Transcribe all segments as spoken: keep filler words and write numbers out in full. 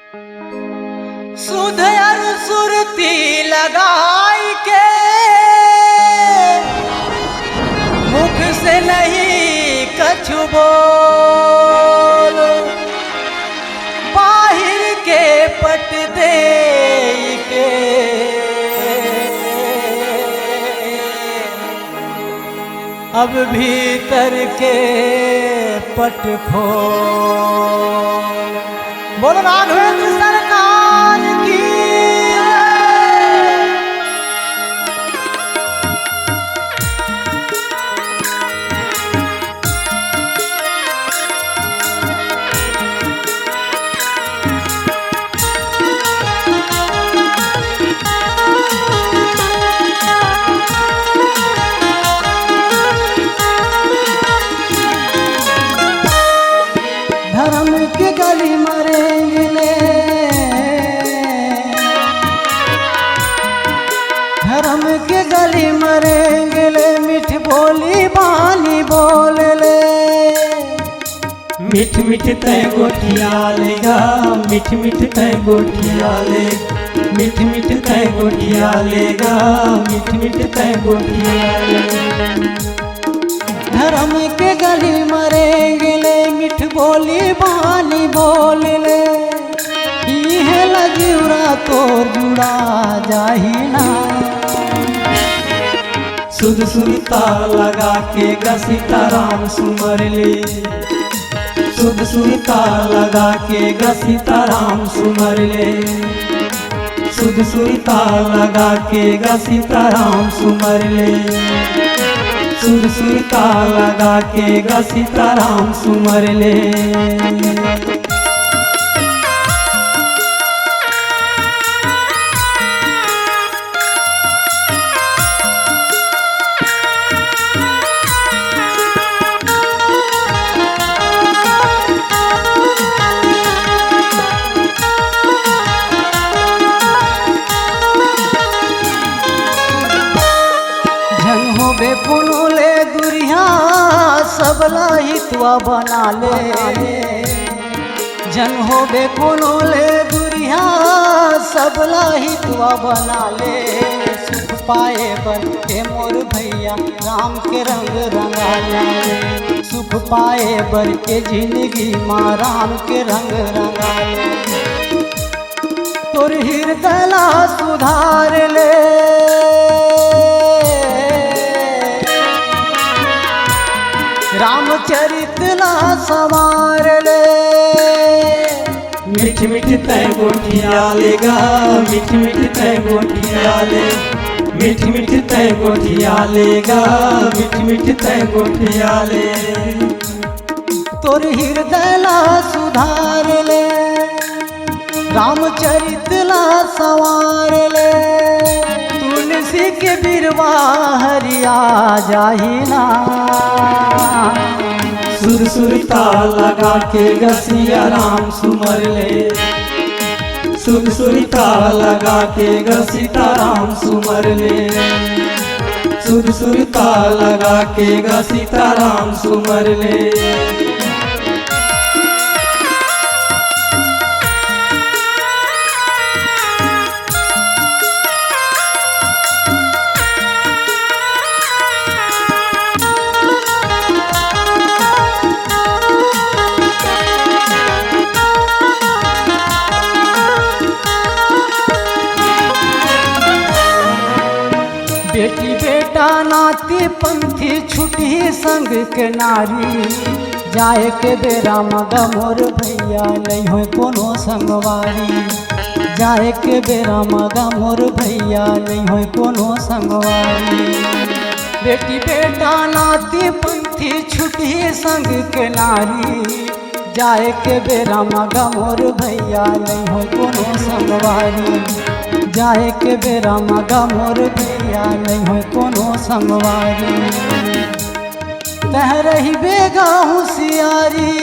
सुध अरु सुरती लगाई के मुख से नहीं कछु बोल, बाहिर के पट देई के अब भीतर के पट खोल। बोलो राघवेंद्र सरकार की। धर्म के गली म रेंग ले, धर्म के गली म रेंग ले, मीठ बोली बानी बोल ले। मीठ मीठ तै गोठिया ले गा, मीठ मीठ तै गोठिया ले, मीठ मीठ तै गोठिया ले गा, मीठ मीठ तै गोठिया ले। धर्म के गली म रेंग ले, मीठ बोली बानी बोल ले, इहे ल जिउरा तोर जुड़ा जाही ना। सुध सुरता लगा के गा सीताराम सुमर ले, सुध सुरता लगा के गा सीताराम सुमर ले, सुध सुरता लगा के गा सीताराम सुमर ले, सुध सुरता लगा के गा सीताराम सुमर ले। झन होबे कोनो ले दुरिहा, सबला हितवा बना ले। झन होबे कोनो ले दुरिहा, सबला हितवा बना ले। सुख पाए बर ए मोर भैया, राम के रंग रंगा ले। सुख पाए बर ए जिंदगी मा, राम के रंग रंगा ले। तोर हिरदय ला सुधार ले, रामचरित ला संवार ले। मीठ मीठ तै गोठिया ले गा, मीठ मीठ तै गोठिया ले, मीठ मीठ तै गोठिया ले गा, मीठ मीठ तै गोठिया ले। तोर हिरदय ला सुधार ले, रामचरित ला संवार ले। तुलसी के बिरवा हरिया जाही ना। सुध सुरता लगा के गा सियाराम सुमर ले, सुध सुरता लगा के गा सीताराम सुमर ले, सुध सुरता लगा के गा सीताराम सुमर ले। बेटी बेटा नाती पंथी छुटही संग के नारी, जाए के बेरा म गा मोर भैया नइ होय कोनो संगवारी। जाए के बेरा म गा मोर भैया नइ होय कोनो संगवारी। बेटी बेटा नाती पंथी छुटही संग के नारी, जाए के बेरा म गा मोर भैया नइ होय कोनो संगवारी। जाए के बेरा म गा मोर भैया नइ होय कोनो संगवारी। तह रहिबे गा हुसियारी,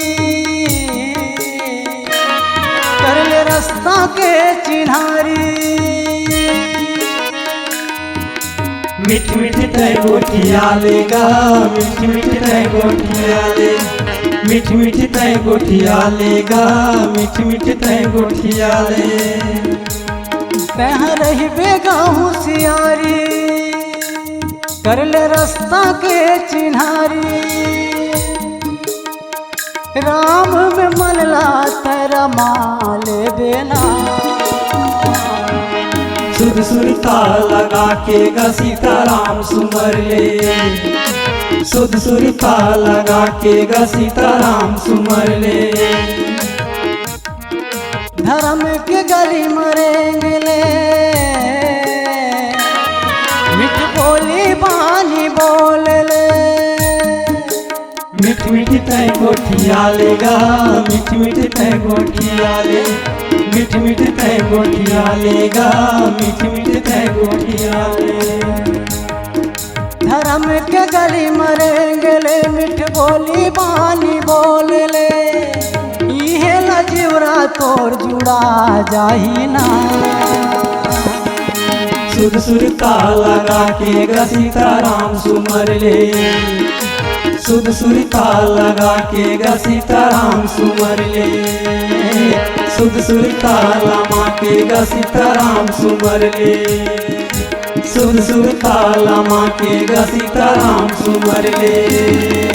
कर ले रस्ता के चिन्हारी। मीठ मीठ तै गोठिया ले गा, मीठ मीठ तै गोठिया ले, मीठ मीठ तैं गोठिया ले गा, मीठ मीठ तैं गोठिया ले। तैं रहिबे गा हुसियारी, कर ले रस्ता के चिन्हारी। राम में मन ला तैं रमा लेबे ना। सुध सुरता लगा के गा सीताराम सुमर ले, सुध सुरता लगा के गा सीताराम सुमर ले। धर्म के गली में रेंग ले, मीठ बोली बानी बोल ले। मीठ मीठ तैं गोठिया ले गा, मीठ मीठ तैं गोठिया ले। मीठ मीठ तैं गोठिया ले गा, मीठ मीठ तैं गोठिया ले। धर्म के गली में रेंग ले, मीठ बोली बानी बोल ले। इहे ला जिउरा तोर जुड़ा जाही ना। सुध सुरता लगा के गा सीताराम सुमर ले, सुध सुरता लगा के गा सीताराम सुमर ले। सुध सुरता लगा के गा सीताराम सुमर ले, सुध सुरता लगा के गा सीताराम सुमर ले।